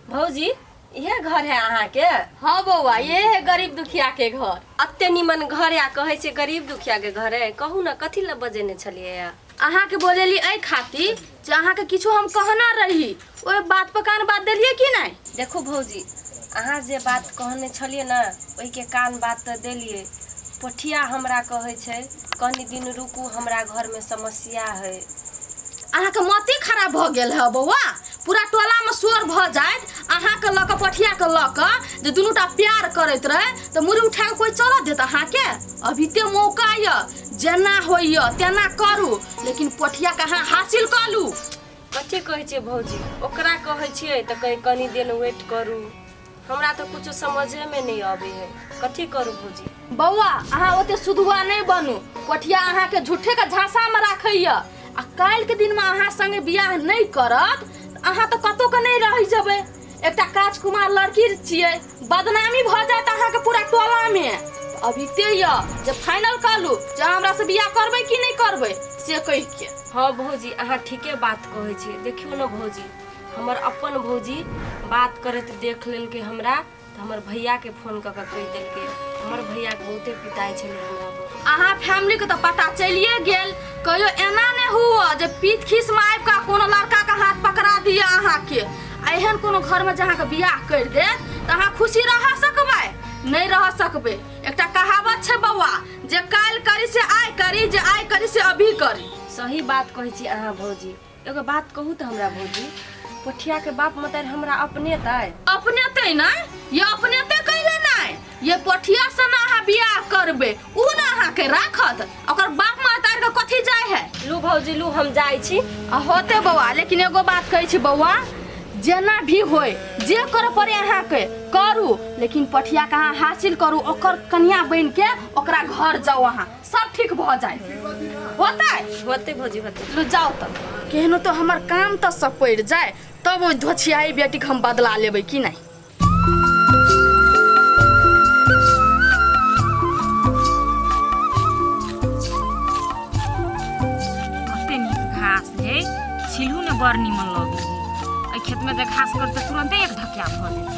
भौजी इहे घर है अहाँके? हाँ बौआ, ये है गरीब दुखिया के घर। अते निमन घर या कहै छै गरीब दुखिया के घर है। कहू ने, कथी लए बजेने छलियै या? अहाँके बोलेली एहि खातिर जे अहाँके किछु हम कहना रही, ओहि बात पर कान बात देलियै कि नहि? देखू भौजी, अहाँ जे बात कहने छलियै ने, ओहिके कान बात तऽ देलियै। पोठिया हमरा कहै छै कनि दिन रुकू, हमरा घरमे समस्या है। अहाँके मति खराब भऽ गेल है बौआ? पूरा टोलामे शोर भऽ जायत। अहाँके लऽ कऽ, पठियाके लऽ कऽ जे दुनूटा प्यार करैत रहे, तऽ मुड़ी उठा कऽ कोइ चलऽ देत अहाँके? अभी ते मौका यऽ, जेना होइए तेना करू, लेकिन पोठियाके अहाँ हासिल कऽ लू। कथी कहै छियै भौजी? ओकरा कहै छियै तऽ कहै कनि दिन वेट करू। हमरा तऽ कुछो समझेमे नहि अबै है, कथी करू भौजी? बौआ, अहाँ ओते सुधुआ नहि बनू। कोठिया अहाँके झूठेके झांसामे राखैया, आ काल्हिके दिनमे अहाँ संगे बियाह नहि करत तऽ अहाँ तऽ कतौ के नहि रहि जेबै। एकटा काज कुमार लड़की छियै, बदनामी भऽ जायत अहाँके पूरा टोलामे। अभी ते यऽ जे फाइनल कऽ लू जे अहाँ हमरा से बियाह करबै कि नहि करबै, से कहि के। हँ भौजी, अहाँ ठीके बात कहै छियै। देखियौ ने भौजी, हमर अपन भौजी बात करैत देख लेलकै हमरा, तऽ हमर भैयाके फोन कऽ कऽ कहि देलकै। हमर भैयाके बहुते पिताइ छलै हमरा पर। अहाँ फैमिलीके तऽ पता चलिए गेल। कहियो एना नहि हुआ जे पीत खीसमे आबि कऽ कोनो लड़काके हाथ पकड़ा दिअ अहाँके, आ एहन कोनो घरमे जे अहाँके बियाह करि देत तऽ अहाँ खुशी रह सकबै? नहि रह सकबै। एकटा कहावत छै बौआ, जे काल्हि करी से आइ करी, जे आइ करी से अभी करी। सही बात कहै छी अहाँ भौजी। एगो बात कहू तऽ हमरा भौजी, पोठियाके बाप मतारि हमरा अपनेतै? अपनेतै नहि ये, अपनेतै कैले नहि ये? पोठिया से ना अहाँ बियाह करबै, उ ना अहाँके राखत, ओकर बाप महतारि के कथी जाय है? लू भौजी लू, हम जाइ छी। आ होते बौआ, लेकिन एगो बात कहै छी बौआ, जेना भी होय, जे करऽ पड़े अहाँके करू, लेकिन पठिया के अहाँ हासिल करू, ओकर कनिया बनि के ओकरा घर जाउ अहाँ, सब ठीक भऽ जाए होतै। होतै भौजी, होतै। लू जाउ तऽ, केहनो तऽ हमर काम तऽ सपरि जाए, तब ओहि धोछियाई बेटीके हम बदला लेबै कि नहि। कते नीक घास है, छिलू ने, बड़ नीमन लगै है। एहि खेतमे जे घास करतै, तुरन्ते एक ढकिया भऽ जेतै।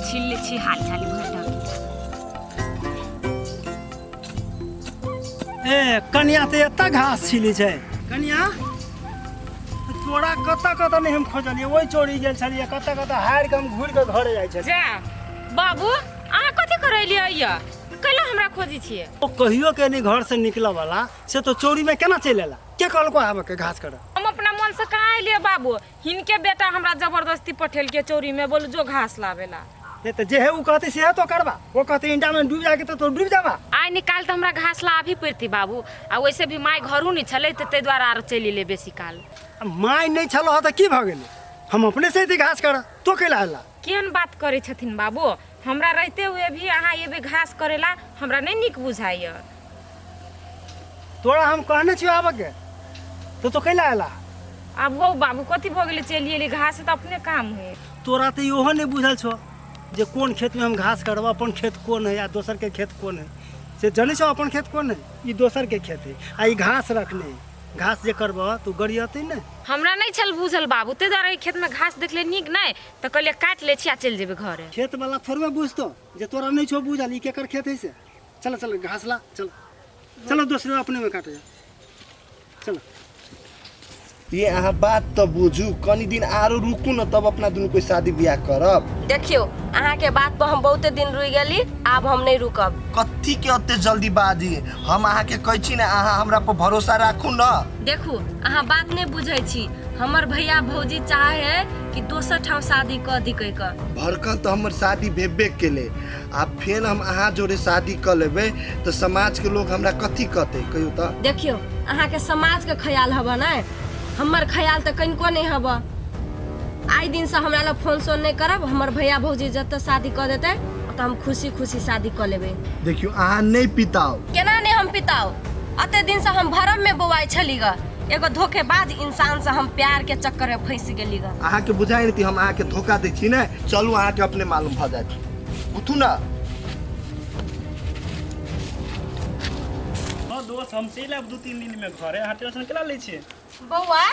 छील लै छी हाली हाली भरि ढकिया। ए कनिया, तऽ एतऽ घास छिलै छै? कनिया, तोरा कतऽ कतऽ नहि हम खोजलियै। ओहि चोरी गेल छलियै, कतऽ कतऽ हारि कऽ हम घुरि कऽ घरे जाइ छलियै। जा बाबू, अहाँ कथी करैलियै यऽ? कैला हमरा खोजै छियै? ओ कहियो के नहि घर से निकलऽ वाला से तो चोरी में केना चलि एला? के कहलको आबऽ के घास करऽ? हम अपना मन से कहाँ एलियै बाबू, हिनके बेटा हमरा जबरदस्ती पठेलकै चौरी में, बोलू जो घास लाबेला। नहीं तो जे है वो कहते से तो करबा, वो कहते इंटा में डूब जाके तो डूब जाबा। आइ निकाल तऽ हमरा घास लाबही पड़तै बाबू, आ वैसे भी माय घरो नहि छलै, तऽ ताहि दुआरे आरो चलि एलियै बेसी काल। आ माय नहीं छलो तऽ की भऽ गेलै? हम अपने से एती घास कर, तो कैला एला? केहन बात करै छथिन बाबू, हमरा रहिते हुए भी अहाँ एबै घास करेला, हमरा नहि नीक बुझाइए। तोरा हम कहने छियो आबऽ के, तो कैला एला? आब हौ बाबू, कथी भऽ गेलै? चलि एली, घास तऽ अपने काम है। तोरा तऽ इहो नहि बुझल छौ जे कोन खेतमे हम घास करब, अपन खेत कोन है आ दोसरके खेत कोन है। से जनै छौ अपन खेत कोन है? ई दोसरके खेत है आ ई घास रखने है। घास जे करबह तऽ ओ गरियतै ने। हमरा नहि छल बुझल बाबू, ताहि दुआरे एहि खेतमे घास देखलियै नीक नहि, तऽ कहलियै काटि लै छी आ चलि जेबै घरे। खेतवला थोड़बे बुझतौ जे तोरा नहि छौ बुझल ई केकर खेत है से। चल चल, घास ला, चल चलो, दोसरे अपने में काटे जा, चलो। ये अहाँ बात तऽ बुझू, कनी दिन आरो रुकू ने, तब अपना दुनू कोई शादी बियाह करब। देखियौ, अहाँके बात पर हम बहुते दिन रुकि गेली, आब हम नहि रुकब। कथी के ओते जल्दीबाजी? हम अहाँके कहै छी ने, अहाँ हमरा पर भरोसा राखू ने। देखू, अहाँ बात नहि बुझै छी। हमर भैया भौजी चाहे है कि दोसर ठाम शादी कऽ दी कहि कऽ। भड़कल तऽ हमर शादी भेबे केलै, आ फेर हम अहाँ जोरे शादी कऽ लेबै तऽ समाजके लोग हमरा कथी कहतै, कहियौ तऽ? देखियौ, अहाँके समाजके ख्याल हबऽ ने, हमर ख्याल तऽ कनिको नहि हबऽ। आइ दिनसँ हमरा लग फोन सोन नहि करब। हमर भैया भौजी जतऽ शादी कऽ देतै, ओतऽ हम खुशी खुशी शादी कऽ लेबै। देखियौ, अहाँ नहि पिताउ। केना नहि हम पिताउ? अते दिनसँ हम भरममे बौआइ छली ग, एगो धोखेबाज इंसानसँ हम प्यारके चक्करमे फँसि गेली ग। अहाँके बुझाइ नहि हम अहाँके धोखा दै छी ने? चलू, अहाँके अपने मालूम भऽ जायत। उठू ने। हाँ दोस्त। दोस्त हम चलि आयब 2-3 दिन में घरे, अहाँ टेंशन केना लै छियै? बौआ।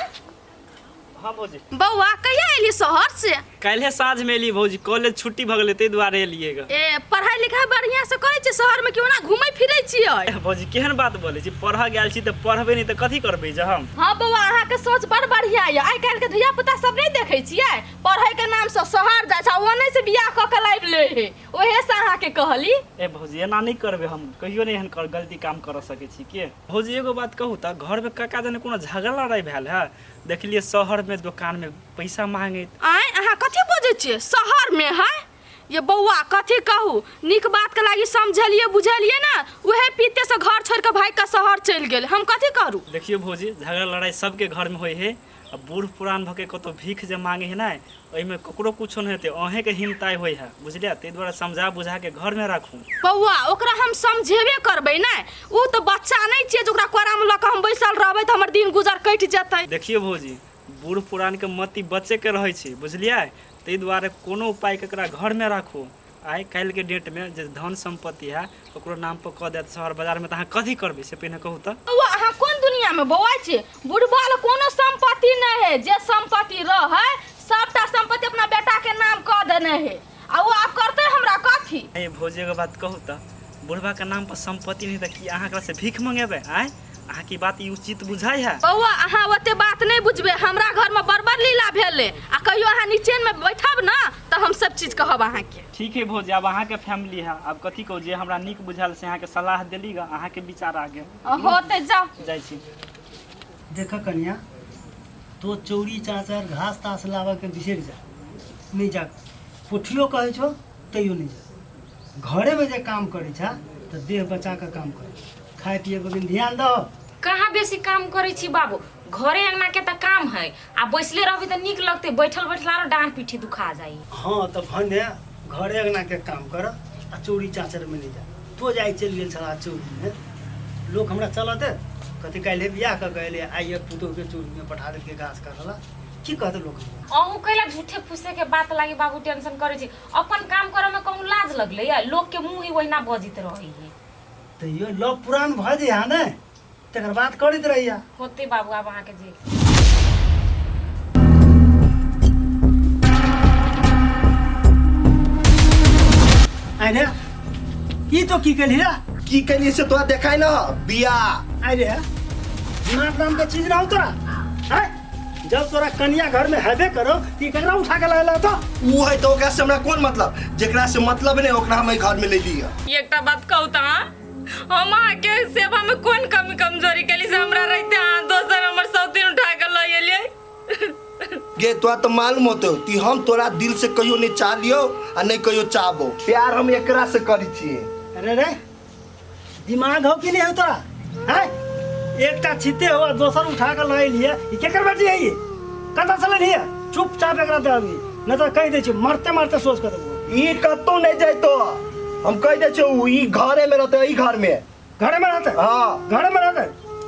हाँ भौजी। बौआ कहिया एली शहर से? काल्हे साँझ में एली भौजी, कॉलेज छुट्टी भऽ गेलै ताहि दुआरे एलियै ग। ए पढ़ाई लिखाई बढ़िया से करै छियै शहर में कि ओना घूमै फिरै छियै? भौजी केहन बात बोलै छी, पढ़ऽ गेल छी तऽ पढ़बै नहि तऽ कथी करबै जे हम? हाँ बौआ अहाँके सोच बड़ बढ़िया यऽ। आइ काल्हि के धिया पुता सब नहि देखै छियै पढ़ै के नाम से शहर जाइ छै, ओने से बियाह कऽ के लाबि लै है, ओहे से अहाँके कहली। ए भौजी एना नहि करबै, हम कहियो नहि एहन गलती काम करऽ सकै छी के। भौजी एगो बात कहू तऽ घरमे काका जाने कोनो झगड़ा लड़ाइ भेल है? देखलियै शहरमे दोकानमे पैसा मांगैत। आँय अहाँ कथी बजै छियै शहरमे? है ये बौआ कथी कहू, नीक बात के लागी समझलिए बुझलिए ना, उहे पीते से घर छोड़ के भाग के शहर चलि गेल, हम कथी करू? देखियौ भौजी झगड़ा लड़ाइ सबके घरमे होइ है, आ बूढ़ पुरान भऽ के कतौ भीख जे मांगे है ने ओहिमे ककरो कुछो नहि हेतै, अहेँके हिमताइ होइ है बुझलियै, ताहि दुआरे समझा बुझा के घरमे राखू। बौआ ओकरा हम समझेबे करबै ने, ओ तऽ बच्चा नहि छियै जे ओकरा कोरामे लऽ कऽ हम बैसल रहबै तऽ हमर दिन गुजर कटि जेतै। देखियौ भौजी बूढ़ पुरानके मति बचेके रहै छै बुझलियै, ताहि दुआरे कोनो उपाय ककरा घरमे राखू। आइ काल्हिके डेटमे जे धन सम्पत्ति है ओकरो नाम पर कऽ देत शहर बाजारमे तऽ अहाँ कथी करबै से पहिने कहू तऽ। बौआ अहाँ कोन दुनियामे बौआइ छियै, बुढ़बा लए कोनो सम्पत्ति नहि है, जे सम्पत्ति रहै सबटा सम्पत्ति अपना बेटाके नाम कऽ देने है, आ ओ आब करतै हमरा कथी? ए भौजी एगो बात कहू तऽ बुढ़बाके नाम पर सम्पत्ति नहि तऽ की अहाँ एकरा से भीख मंगेबै? आँय अहाँके ई बात ई उचित बुझाइ है? बौआ अहाँ ओते बात नहि बुझबै, हमरा घरमे बड़ बड़ लीला भेलै, आ कहियो अहाँ निचेनमे बैठब ने तऽ हम सब चीज कहब अहाँके। ठीक है भौजी, आब अहाँके फैमिली है, आब कथी कहू, जे हमरा नीक बुझायल से अहाँके सलाह देली ग, अहाँके विचार आगे होतै जाउ। जाइ छी। देख कनिया तो चौरी चाचर घास तास लाबऽ के बिसरि जा, नहि जा पोठियो कहै छौ तैयो नहि जा, घरेमे जे काम करै छा तऽ देह बचा कऽ काम कर, खाय पिए पर ध्यान दहो। कहाँ बेसी काम करै छी बाबू, घरे अंगना के तऽ काम है, आ बैसले रहबी तऽ नीक लगतै, बैठल बैठल आरो डाँड़ पीठी दुखा जाइ। हाँ तऽ भने घरे अंगना के काम कर आ चौरी चाचर में नहीं जा। तो जाय चलि गेल छला चौरी में, लोक हमरा चलऽ दे कथी काल्हि बियाह कऽ के एलै आइ एक पुतोह के चौरी में पठा देलकै घास काटऽ ला, की कहतै लोक हमरा? अहूँ कैला झूठे फूसे के बात लागी बाबू टेंशन करै छी, अपन काम करऽ में कहूँ लाज लगलै या लोक के मुँह ही ओहिना बजैत रहै है। तैयो लव पुरान भऽ जइहा ने तकर बाद करैत रहिया। होते बाबू आब अहाँके जे। आइ रे ई तो की केलही रे? की केलिए से तोरा देखाय न बियाह। आइ रे दिमाग नाम के चीज ना हो तोरा, हैं? जब तोरा कनिया घर में हेबे करो कि केकरा उठा के लायल तो? ऊ है तो ओकरा से हमरा कोन मतलब, जेकरा से मतलब नहीं ओकरा हम घर में ले लिया। एकटा बात कहू त हम अहाँके सेवा में कोन कमी कमजोरी केली से हमरा रहते अहाँ दोसर हमर सौतीन उठा के लऽ एलियै? गे तोरा तो मालूम होतो कि हम तोरा दिल से कहियो नहीं चाह लियो आ नहीं कहियो चाहबो, प्यार हम एकरा से करी छियै। अरे रे दिमाग हो कि नहीं हो तोरा, हैं? एकटा छिते हो आ दोसर उठा के लऽ एलियै, ई केकर बेटी है ई? कतऽ से लेलियै? चुपचाप एकरा दऽ अबही, नहीं तऽ कहि दै छियौ मरते मरते सोच कऽ देबो। ई कतौ नहीं जैतो, हम कहि दै छियौ ई घरे में रहतै, ई घर में। घरे में रहतै? हाँ। घरे में रहतै?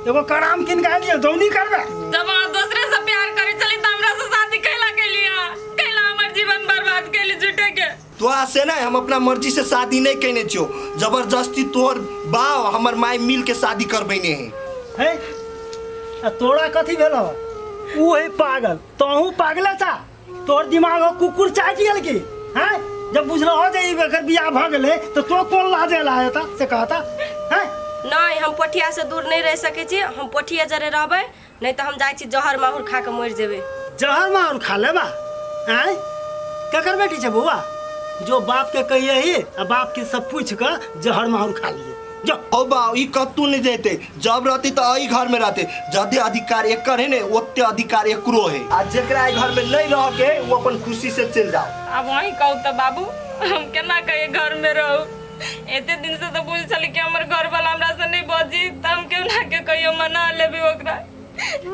एगो कराम कीन के आनिए दौनी करबे। जब अहाँ दोसरे से प्यार करै छली तऽ हमरा से शादी कैला केली अहाँ, कैला हमर जीवन बर्बाद केली झूठे के। तोरा से नहीं हम अपना मर्जी से शादी नहीं केने छियौ, जबरदस्ती तोहर बाप हमर माय मिल के शादी करबैने है। है आ तोरा कथी भेल हो? ऊ है पागल, तोहू पागले छा, तोहर दिमाग हो कुकुर चाटि गेल की? हैं जब बुझलो हो जे ई एकर बियाह भऽ गेलै तऽ तो कोन लाजे ला हेता से कहता? हैं नहीं हम पोठिया से दूर नहीं रह सकै छी, हम पोठिया जरे रहबै, नहीं तऽ हम जाइ छी जहर माहुर खा के मरि जेबै। जहर माहुर खा लेबा? आँय ककर बेटी छै बौआ जो बाप के कहिए ही आ बाप के सब पूछ के जहर माहुर खा लिए जो। ओ बा ई कतू नहीं जैते, जब रहती तो एही घर में रहते, जदे अधिकार एकर है ने ओते अधिकार एकरो है, आ जेकरा एहि घर में नहीं रह के वो अपन खुशी से चल जाओ। आब वही कहू तऽ बाबू हम केना कहिए घर में रहू, एते दिन से तो बुझ छली कि हमर घर वाला हमरा से नहीं बजी तऽ हम केना के कहियो मना लेबी ओकरा,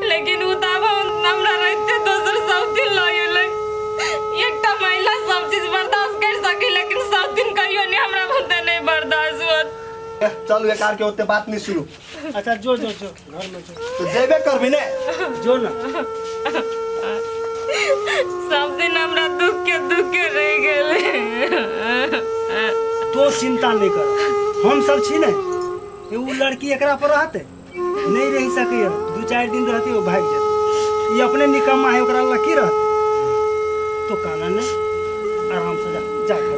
लेकिन उ तऽ आब हमरा रहते दोसर सब दिन लऽ गेलै। एकटा महिला सब चीज बर्दाश्त कर सकी लेकिन सब दिन कहियो नहीं हमरा बते नहीं बर्दाश्त होत। चल बेकार के ओते बात नहीं शुरू। अच्छा जो जो जो घर में जो। तो जेबे करबी ने? जो ना। सब दिन हमरा दुख के रह गेलै। तो चिंता नहीं कर, हम सब छी ने, उ लड़की एकरा पर रहते नहि रहि सकैए, 2-4 दिन रहतै ओ भागि जेतै। ई अपने निकम्मा है, ओकरा लग की रहतै? तो काना नहि, आरामसँ जा, जा घर।